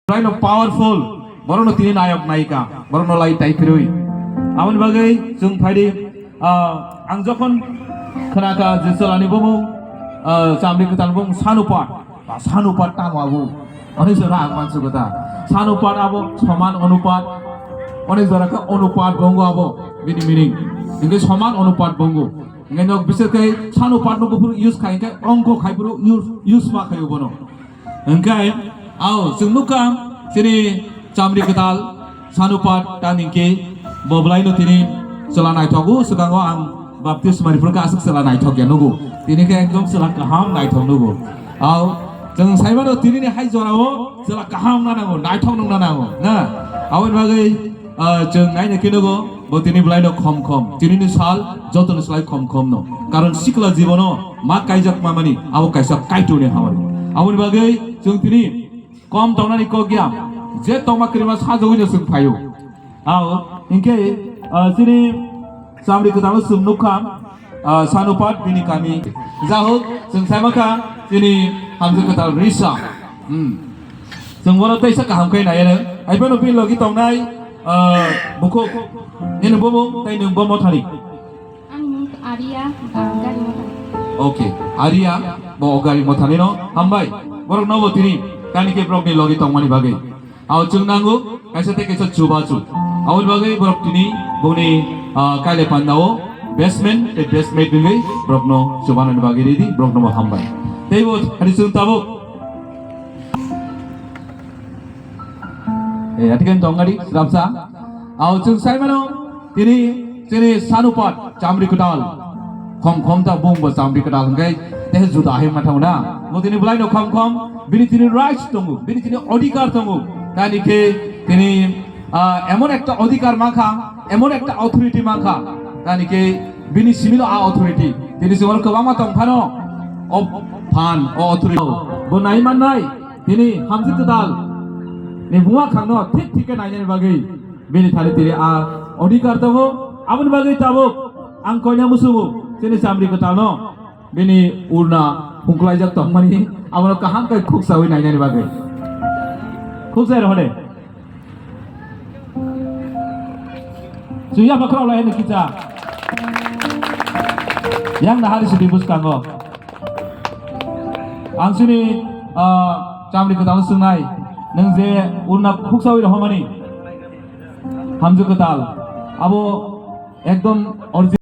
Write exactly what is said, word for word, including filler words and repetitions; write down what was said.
Belai no powerful, borok no tini nayok nayika, borok no lai tai phirwi. Aboni bagwi chwng phaidi, ah, ang jokhon khnakha je chwla ni bumung, ah, Chamri Kwtal bumung Sanupat, ba Sanupat tamo abo, onek jora ang mansugo ta. Sanupat abo soman onupat, onek jora khe onupat bongo abo, bini meaning. Hingke soman onupat bongo. Hingke nok bisar khe Sanupat no buphuru use khai, hingke ongkho khai phuru use, use ma khai bono. Hingke, ao, chwng nukha, chini Chamri Kwtal, Sanupat, tang hingke, bo belai no tini chwla naithok o, swkango ang baptisma riphuru khe aswk chwla naithok ya nugo. Tini khe ekdom chwla kaham naithok nugo. Ao, chwng saimano tini ni hai jora o, chwla kaham na nango, naithok nung na nango, na? Aboni bagwi, Ah, chwng naina khe nugo, bo tini belai no khom khom. Tini ni sal joto ni slai khom khom no. Karon sikla jibono ma kaijak mamani, abo kaisa Kaitor ni hamari. Aboni bagwi chwng tini kom tongnani kok ya. Je tongma kwrwima sajagwi no chwng phaio. Ao, hinkhe, ah, chini Chamri Kwtal no chwng nukha. Ah, Sanupat bini kami. Jahok, chwng sai makha, chini Hamjwk Kwtal Risa. Hmm. Chwng bono teisa kaham khe nai ano. Hai phano bini logi tongnai, ah, bukhuk. Nini bumung, tei nwng bo mothani. Ang mung Aria, ah, Gari Mothani. Okay, Aria, bo Gari Mothani no. Hambai, borok no bo tini, kani khe borok ni logi tongmani bagwi. Ao chwng nango, kaisa tei kaisa chubachu. Aboni bagwi borok tini boni, ah, kaile pandao basement tei basement wngwi borokno chubanani bagwi ready, borokno bo hambai. Tei bo hani chwng tabuk. Eh, atikan tongari, srapsa. Ao chwng sai mano, tini, chini Sanupat, Chamri Kwtal. Khom khom ta bung bo Chamri Kwtal hwnkhe, tehe juda hai ma thango na. Bo tini belai no khom khom, bini tini rights tongo, bini tini odhikar tongo. Tani khe tini, ah, emon ekta odhikar mankha, emon ekta authority mankha. Tani khe bini simino a authority. Tini simino kwbangma tong phano, o phan, o authority. Bo nai mannai, tini Hamjwk Kwtal ni buma khangno thik thik khe nainani bagwi. Bini thani tini a odhikar tongo, aboni bagwi tabuk ang koina musugo chini Chamri Kwtalno bini urna hungklaijak tongmani, abono kaham khe khuksawi nainani bagwi. Khuksai rohode. Chuya bakhra lai hini kicha. Yang nahari sidi bwskango. Ang chini, ah, Chamri Kwtalno swngnai, nwng je urna khuksawi rohormani, Hamjwk Kwtal, abo ekdom original.